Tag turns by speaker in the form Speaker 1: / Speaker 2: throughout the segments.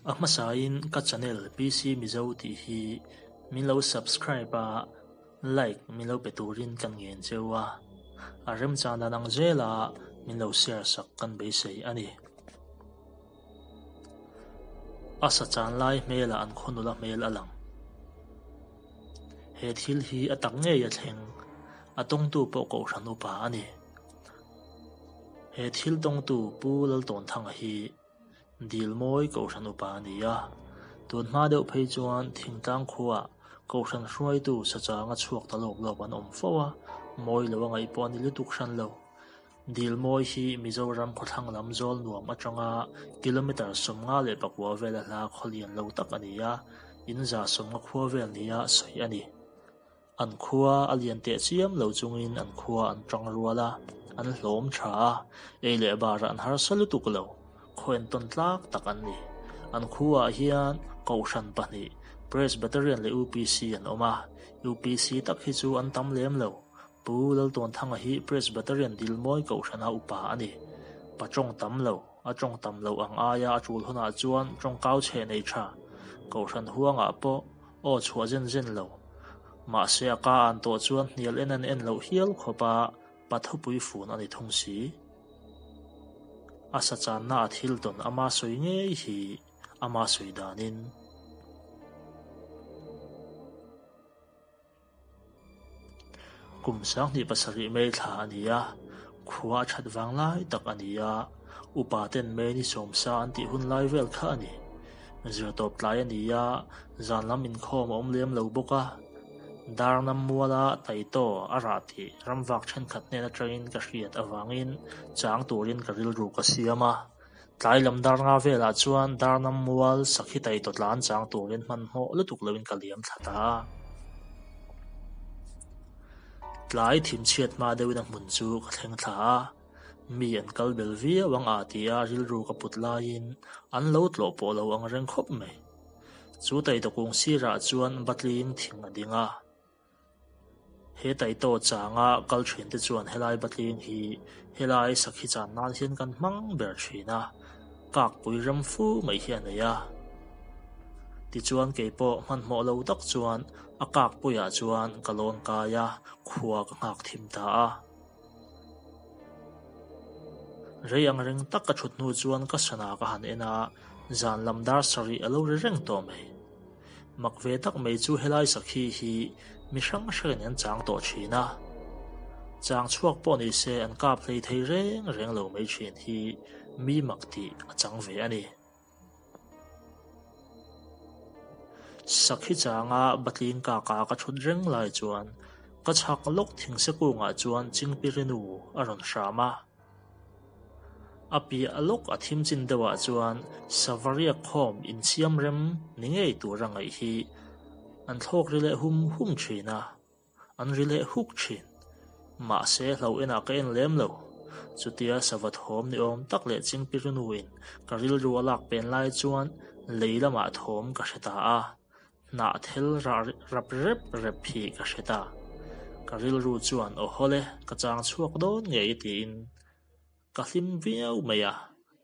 Speaker 1: A hmasain ka channel PC Mizo tih hi min lo subscribe a, like min lo pe turin kan ngen cheu a, a remchang dan ang zela min lo share sak kan beisei a ni. A sa chan lai hmelah an khaw nula hmel a lang. He thil hi a tak ngei a thleng, a tawngtu pawh Kohhran upa a ni. He thil tawngtu Pu Laltawnthanga hi Dilmawi Kohhran upa a ni a, tun hma deuh phei chuan thingtlang khuaah Kohhran hruaitu sachanga chhuak ta lawp lawp an awm fo a, mawi lo a ngaih pawh a ni lutuk hran lo. Dilmawi hi Mizoram khawthlang lam zawl nuam atanga kilometre 59 vela hla khaw lian lo tak a ni a, in 150 khua vel nia sawi a ni. An khua a lian teh chiam lo chungin an khua an tang rual a, an hlawm tha a, ei leh barah an harsa lutuk lo, khaw entawn tlak tak an ni. An khuaah hian Kohhran pahnih, Presbyterian leh UPC an awm a, UPC tak hi chu an tam lem lo. Pu Laltawnthanga hi Presbyterian Dilmawi Kohhrana upa a ni. Pa tawng tam lo, a tawng tam loh ang aia a tul hunah chuan tawngkau chhe nei tha, Kohhran huangah pawh aw chhuah zen zen lo. Mahse a ka an tawh chuan hnial en an en loh hial khawp a, pa thupui fun a ni thung si. A sa channa a thil tawn ama sawi ngei hi ama sawi danin. Kum 27 May thla a ni a, khua a that vang lai tak a ni a, upa ten May ni sawmsa an tih hun lai vel kha a ni. Zirtawp tlai a ni a, zan lam inkhawm a awm lem lo bawk a. Darnam muala Taitaw a rah tih ramvak thenkhat hnen atangin ka hriat avangin chang turin ka rilru ka siam a. Tlai lam dar nga velah chuan Darnam mual sakhi Taitaw tlan chang turin hmanhmawh lutuk loin ka liam thla ta a. Tlai thimchhiat hma deuhin a hmun chu ka thleng thla a, mi an kal bel viau ang a tia rilru ka put laiin an lo tlawh pawh lo ang reng khawp mai. Chu Taitaw kung sirah chuan batling thing a ding a. He Taitaw changa kal thin te chuan helai batling hi helai sakhi chan nan hian kan hmang ber thin a, kakpui ram fu mai hi a nei a. Tichuan keipawh hmanhmawh lo tak chuan a kakpuiah chuan ka lawn kai a, khua ka nghak thim ta a. Rei ang reng tak ka thut hnu chuan ka sana ka han en a, zan lam dar sarih a lo ri reng tawh mai. Mak ve tak mai chu helai sakhi hi mi hrang hrangin an chang tawh thin a, chang chhuak pawh ni se an kap hlei thei reng reng lo mai thin hi mi mak tih a chang ve a ni. Sakhi changa batling kaka ka thut reng lai chuan ka chhak lawk thingse kungah chuan Chingpirinu a rawn hram a. A piah lawk a thim chin deuhah chuan sava riak khawm insiam rem ni ngei tura ngaih hi an thlawk ri leh hum hum thin a. An ri leh huk thin. Mahse hlo enah ka en lem lo. Chutia sava thawm ni awm tak leh Chingpirinuin ka rilru a lak pen lai chuan lei lamah thawm ka hre ta a. Hnah thel rah rap rep rep hi ka hre ta. Ka rilru chuan aw hawle ka chang chhuak dawn ngei tiin ka hlim viau mai a.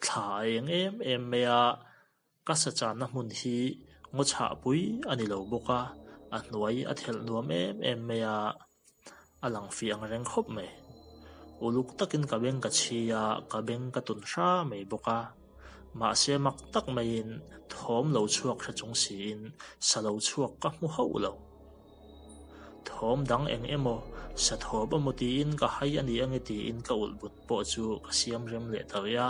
Speaker 1: Thla a eng em em mai a. Ka sa channa hmun hi ngaw chhah pui a ni lo bawk a, a hnuai a thelh nuam em em mai a, a lang fih ang reng khawp mai. Uluk takin ka beng ka chhi a, ka beng ka tun hra mai bawk a. Mahse mak tak maiin thawm lo chhuak hre chung siin sa lo chhuak ka hmu hauh lo. Thawm dang eng emaw, sa thawm emaw tiin ka hai a ni ange tiin ka ulh but pawh chu ka siam rem leh ta rih a.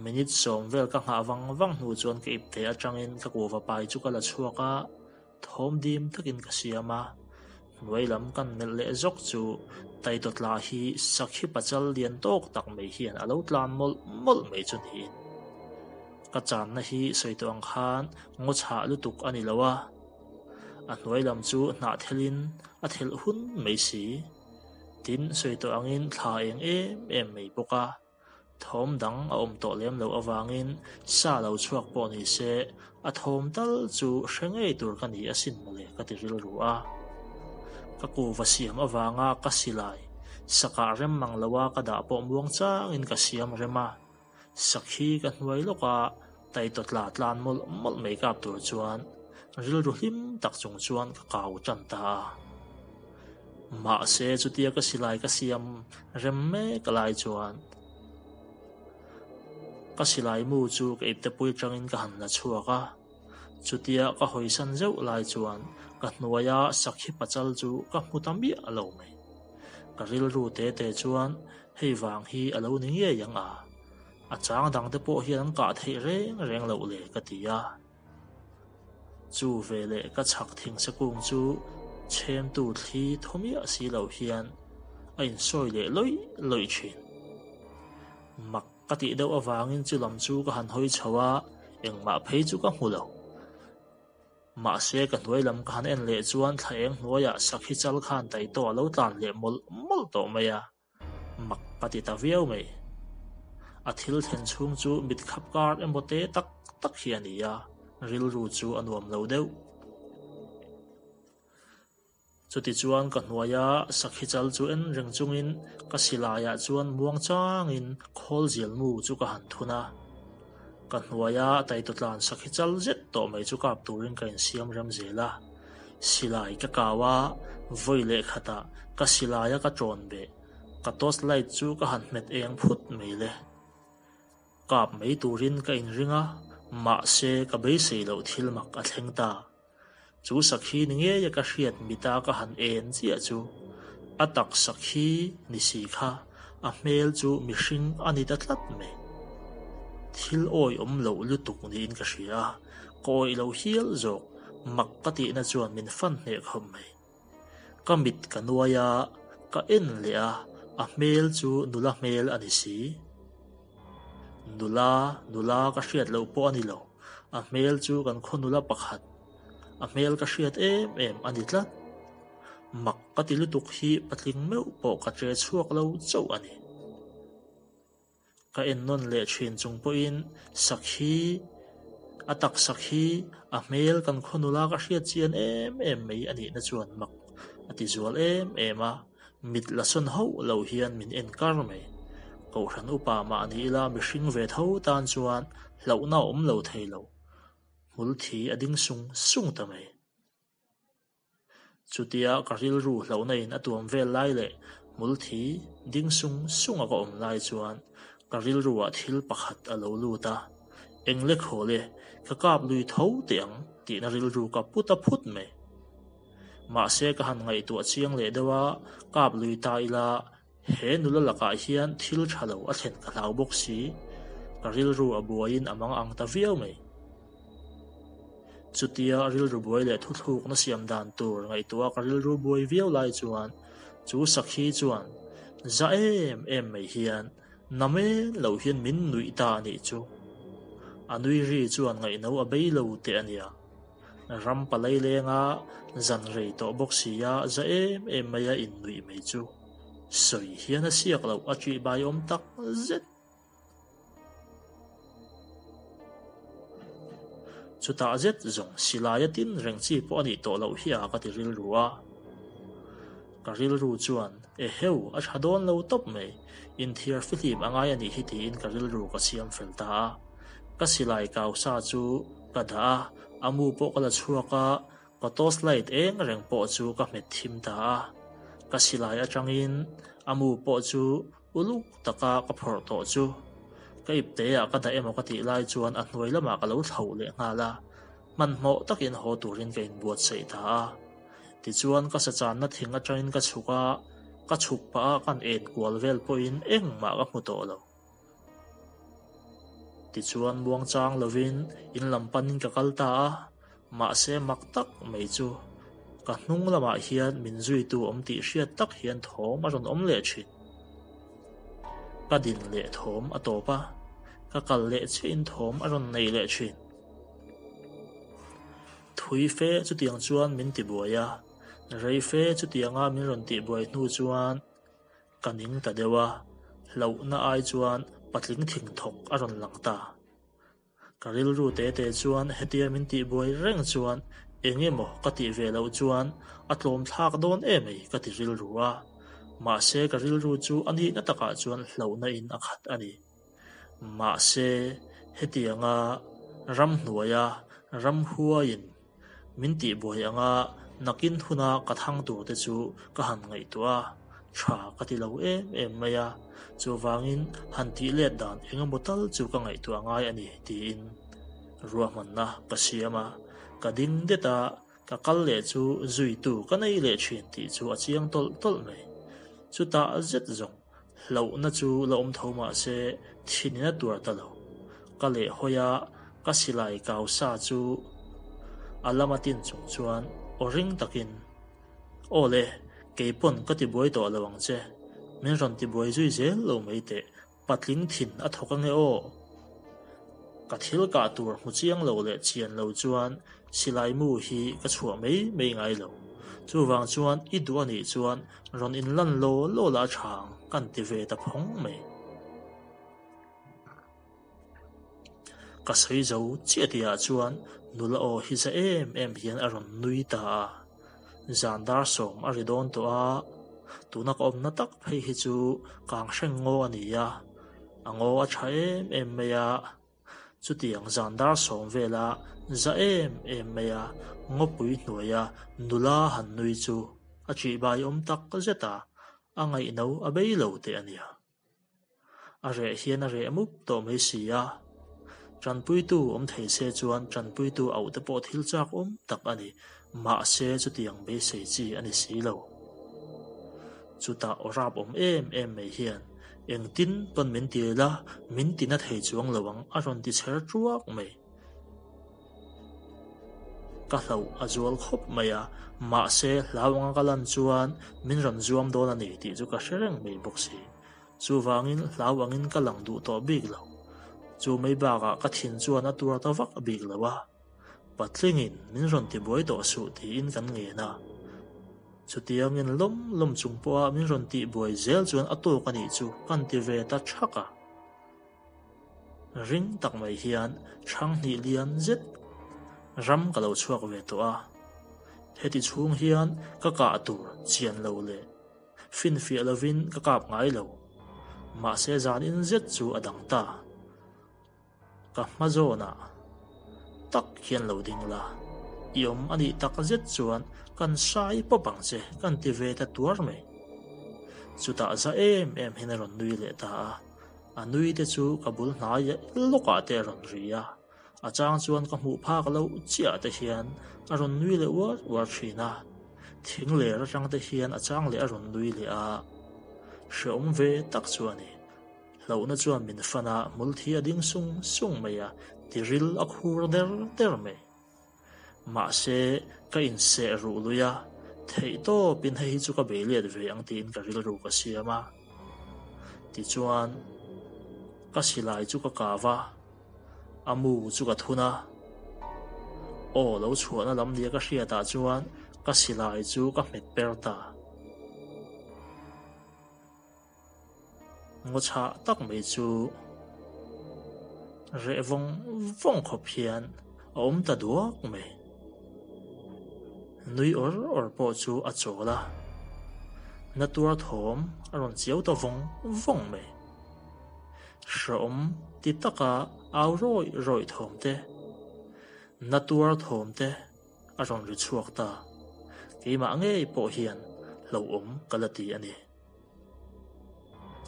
Speaker 1: Minute sawm vel ka nghah vang vang hnu chuan ka ipte atangin ka kuhva pai chu ka la chhuak a, thawm dim takin ka siam a. Hnuai lam kan melh leh zawk chu Taitawtla hi sakhi pachal lian tawk tak mai hian a lo tlan mawlh mawlh mai chu niin. Ka channa hi sawi tawh ang khan ngaw chhah lutuk a ni lo a, a hnuai lam chu hnah thelin a thelh hun mai si. Tin, sawi tawh angin thla eng em em mai bawk a. Thawm dang a awm tawh lem loh avangin sa lo chhuak pawh ni se, a thawm tal chu hre ngei tur ka ni asin mawle ka ti rilru a. Ka kuhva siam avanga ka silai sakah rem mang loa ka dah pawh muang changin ka siam rem a, sakhi ka hnuai lawk a. Taitawtla tlan mawlh mawlh mai kap tur chuan rilru hlim tak chung chuan ka kau tan ta a. Mahse chutia ka silai ka siam rem mek lai chuan ka silai mu chu ka iptepui tangin ka han la chhuak a. Chutia ka hawisan zeuh lai chuan ka hnuaia sakhi pachal chu ka hmu ta miah lo mai. Ka rilru te te chuan hei vang hi a lo ni ngei ang a, a chang dangte pawh hian an kah theih reng reng loh le ka ti a. Chu veleh ka chhak thingse kung chu chhemtu thli thaw miah si lo hian a insawi leh lawih lawih thin. Mak ka tih deuh avangin chu lam chu ka han hawi chho a, engmah phei chu ka hmu lo. Mahse ka hnuai lam ka han en leh chuan thla eng hnuaiah sakhi chal khan taitawh a lo tlan leh mawlh mawlh tawh mai a. Mak ka ti ta viau mai. A thil thlen chhung chu mit khap kar emaw te tak tak hi a ni a, rilru chu a nuam lo deuh. Chutichuan ka hnuaia sakhi chal chu en reng chungin ka silaiah chuan muang changin khawl zial mu chu ka han thun a. Ka hnuaia taitawtlan sakhi chal zet tawh mai chu kap turin ka insiam rem zel a. Silai ka kau a, vawi leh khatah ka silaia ka ṭawn beh, ka torch light chu ka han hmet eng phut mai le. Kap mai turin ka inring a, mahse ka beisei loh thil mak a thleng ta. Chu sakhi ni ngeia ka hriat mita ka han en chiah chu a tak sakhi ni si kha a hmel chu mihring a ni ta tlat mai. Thil awihawm loh lutuk niin ka hria a, ka awih lo hial zawk mak ka tihna chuan min fan hneh khawp mai. Ka mit ka nuai a, ka en leh a, a hmel chu nula hmel a ni si. Nula, nula ka hriat loh pawh a ni lo, a hmel chu kan khaw nula pakhat, a hmel ka hriat em em a ni tlat. Mak ka ti lutuk hi patling meuh pawh ka che chhuak lo chauh a ni. Ka en nawn leh thin chung pawhin sakhi, a tak sakhi, a hmel kan khaw nula ka hriat chian em em mai a nihna chuan mak a ti zual em em a, mit la sawn hauh lo hian min en kar mai. Kohhran upa mah ni ila mihring ve tho tan chuan hlauhna a awm lo thei lo, hmul thi a ding sung sung ta mai. Chutia ka rilru hlauhna in a tuam vel lai leh hmul thi ding sung sung a ka awm lai chuan ka rilru ah thil pakhat a lo lut a, eng le khaw le, ka kap lui tho teh ang tihna rilru ka pu ta phut mai. Mahse ka han ngaihtuah chiang leh deuh a, kap lui ta ila He nula lakah hian thil tha lo a thlen ka hlau bawk si, ka rilru a buaiin a mang ang ta viau mai. Chutia rilru buai leh thuthlukna siam dan tur ngaihtuah ka rilru buai viau lai chuan chu sakhi chuan za em em mai hian namen lo hian min nuih ta a nih chu. A nui ri chuan ngaihno a bei lo teh a nia. Ram palai lenga zan rei tawh bawk sia za em em maia innuih mai chu sawi hian a siak loh a ṭihbai awm tak zet. Chutah zet zawng silaia tin reng chi pawh a nih tawh loh hi a ka ti rilru a. Ka rilru chuan eheu a ṭha dawn lo tawp mai, inthiar fihlim a ngai a nih hi tiin ka rilru ka siam fel ta a. Ka silai kau sa chu ka dah a, a mu pawh ka la chhuak a, ka torch light eng reng pawh chu ka hmet thim ta a. Ka silai atangin a mu pawh chu uluk taka ka phawrh tawh chu ka ipteah ka dah emaw ka tih lai chuan a hnuai lamah ka lo thlauh leh nghal a, hmanhmawh takin haw turin ka inbuatsaih ta a. Tichuan ka sachanna thing atangin ka chhuk a, ka chhuk pah a kan en kual vel pawhin engmah ka hmu tawh lo. Tichuan muangchang lovin in lam panin ka kal ta a, mahse mak tak mai chu ka hnung lamah hian min zuitu awm tih hriat tak hian thawm a rawn awm leh thin. Ka din leh thawm a tawp a, ka kal leh chiahin thawm a rawn nei leh thin. Thui fe chutiang chuan min tibuai a, rei fe chutianga min rawn tihbuai hnu chuan Ka ning ta deuh a, hlauhna ai chuan patling thing thawk a rawn lang ta. Ka rilru te te chuan hetia min tihbuai reng chuan eng emaw ka tih ve loh chuan a tlawm thlak dawn emai ka ti rilru a, mahse ka rilru chu a nihna takah chuan hlauhna in a khat a ni. Mahse hetianga. Ramhnuaia ramhuaiin min tihbuai anga nakin huna ka thang tur te chu ka han ngaihtuah a, tha ka ti lo em em mai a, chuvangin han tih let dan eng emaw tal chu ka ngaihtuah ngai a ni tiin ruahmanna ka siam a, ka ding det a, ka kal leh chu zuitu ka nei leh thin tih chu a chiang tawlh tawlh mai. Chutah zet zawng Hlauhna chu la awm tho mah se thinin a tuar ta lo. Ka lehhawi a, ka silai kau sa chu a lama tin chung chuan aw ring takin, Aw le, kei pawn ka tibuai tawh lo ang che, min rawn tibuai zui zel lo mai teh, patling thin a thawk ange aw. Ka thil kah tur hmu chiang lo leh chian lo chuan silai mu hi ka chhuah mai mai ngai lo. Chuvang chuan i duh a nih chuan rawn inlan law law la a tha ang kan ti ve ta phawng mai. Ka sawi zo chiah tihah chuan nula aw hi za em em hian a rawn nui ta a. Zan dar sawm a ri dawn tawh a, tuna ka awmna tak phei hi chu kang hreng ngaw a ni a, a ngaw a tha em em mai a, chutiang zan dar sawm vela za em em mai a ngawpui hnuaia nula han nui chu a ṭihbai awm tak zet a, a ngaihno a bei lo teh a nia. A reh hian a reh mup tawh mai si a, tanpuitu awm thei se chuan tanpuitu auh te pawh thil chak awm tak a ni, mahse chutiang beisei chi a ni si lo. Chutah aw rap awm em em mai hian engtin pawn min ti la, min ti na thei chuang lo ang a rawn ti chher ṭuak mai. Ka hlauh a zual khawp mai a, mahse hlau anga ka lan chuan min rawn zuam dawn a ni tih chu ka hre reng mai bawk si. Chuvangin hlau angin ka lang duh tawh bik lo. Chu mai bakah ka thin chuan a tuar ta vak bik lo a. Patlingin min rawn tibuai tawh suh tiin kan ngen a. Chutiangin lawm lawm chung pawha min rawn tihbuai zel chuan a tawk a nih chu kan ti ve ta thak a. Ring tak mai hian hrang hnih lian zet ram ka lo chhuak ve tawh a, heti chhung hian ka kah tur chian lo leh finfiah lovin ka kap ngai lo, mahse zanin zet chu a dang ta. Ka hma zawnah tak hian lo ding la, i awm a nih tak zet chuan kan sai pawp ang che kan ti ve ta tuar mai. Chutah za em em hian a rawn nui leh ta a. A nui te chu ka bul hnai lawkah te a rawn ri a, a chang chuan ka hmuh phak loh chiah te hian a rawn nui leh uar uar thin a, thing ler atang te hian a chang leh a rawn nui leh a, hreawm ve tak chu a ni. Hlauhna chuan min fan a, hmulthi a ding sung sung mai a, tiril a khur der der mai. Mahse, ka inseh ruh lui a, theihtawpin hei hi chu ka bei let ve ang tiin ka rilru ka siam a. Tichuan, ka silai chu ka kau a, a mu chu ka thun a. Aw lo chhuahna lam nia ka hriatah chuan ka silai chu ka hmet per ta. Ngaw chhah tak mai chu reh vawng vawng khawp hian a awm ta duak mai. Nui awr awr pawh chu a chawl a, na tuar thawm a rawn chiau ta vawng vawng mai. Hrehawm ti taka au rawih rawih thawm te, na tuar thawm te, a rawn ri chhuak ta. Keimah ngei pawh hian hlauhawm ka la ti a ni.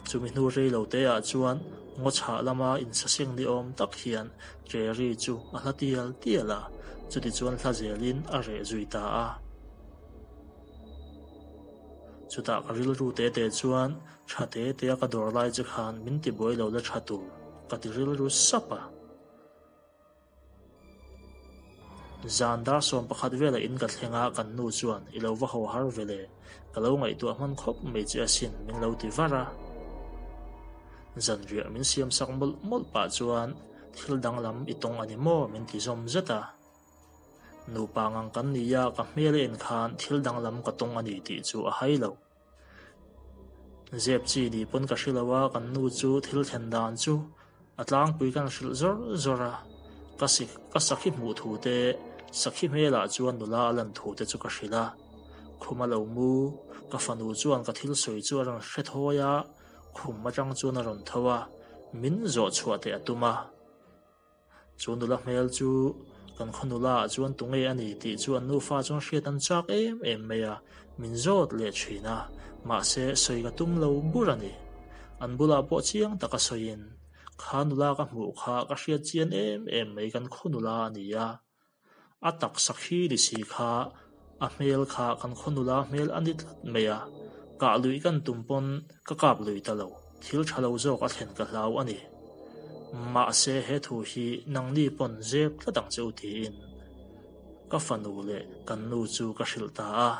Speaker 1: Chumi hnu rei lo te ah chuan ngaw chhah lama insaseng ni awm tak hian Cherry chu a hla tial tial a, chutichuan hla zelin a reh zui ta a. Chutah ka rilru te te chuan tha te te a ka dawr lai che khan min tibuai lo la tha tur ka ti rilru sap a. Zan dar 11 velah in ka thleng a, kan nu chuan i lo va haw har ve le, ka lo ngaihtuah hman khawp mai che asin min lo ti var a. Zanriah min siam sak mawlh mawlh pah chuan thil danglam i tawng a ni maw min ti zawm zet a. Nupa ngang kan ni a, ka hmel a en khan thil danglam ka tawng a ni tih chu a hai lo. Zep chi ni pawn ka hre lo a, kan nu chu thil thlen dan chu a tlangpui kan hrilh zawr zawr a, ka sik ka sakhi hmuh thu te, sakhi hmelah chuan nula a lan thu te chu ka hrilh a, khum a lo mu, ka fanu chuan ka thil sawi chu a rawn hre thawi a, khum atang chuan a rawn tho a, min zawh chhuah teh a tum a. Chu nula hmel chu kan khaw nula ah chuan tunge a ni tih chu an nufa chuan hriat an chak em em mai a, min zawt leh thin a, mahse sawi ka tum lo bur a ni. An bulah pawh chiang taka sawiin, Kha nula ka hmuh kha ka hriat chian em em mai kan khaw nula a ni a, A taksa khi ni si kha a hmel kha kan khaw nula hmel a ni tlat mai a, kah luih kan tum pawn ka kap lui ta lo, thil tha lo zawk a thlen ka hlau a ni. Mahse he thu hi nangni pawn zep tlat ang che u tiin ka fanu leh kan nu chu ka hrilh ta a.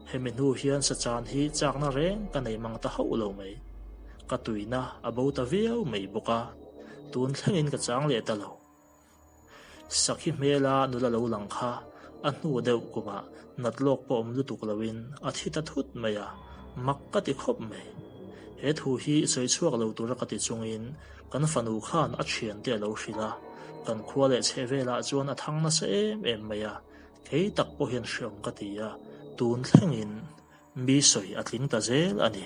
Speaker 1: Hemi hnu hian sachan hi chakna reng ka nei mang ta hauh lo mai. Ka tuina a bo ta viau mai bawk a, tun thlengin ka chang leh ta lo. Sakhi hmela nula lo lang kha a hnu deuh kumah nat lawk pawh awm lutuk loin a thi ta thut mai a, mak ka ti khawp mai. He thu hi sawi chhuak lo tura ka ti chungin kan fanu khan a thiante a lo hrilh a, kan khua leh chheh velah chuan a thang nasa em em mai a, Kei tak pawh hian hreawm ka ti a, tun thlengin mi sawi a tling ta zel a ni.